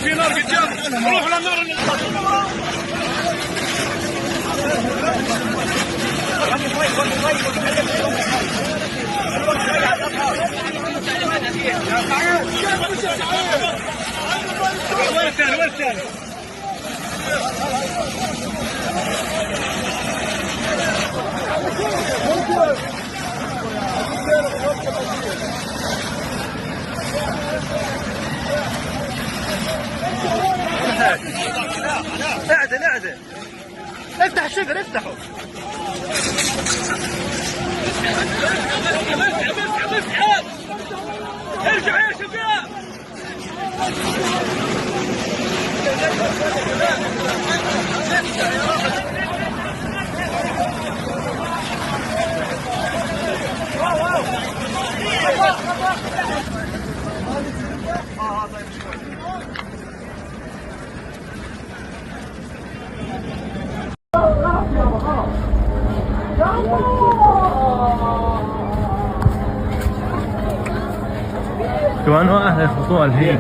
في نار قدام، روحوا للنار. وين الثاني؟ وين الثاني؟ اعدل اعدل، افتح الشجر، افتحه. اسحب اسحب، ارجعوا يا شباب. كمان واحد يخبطوها الحين.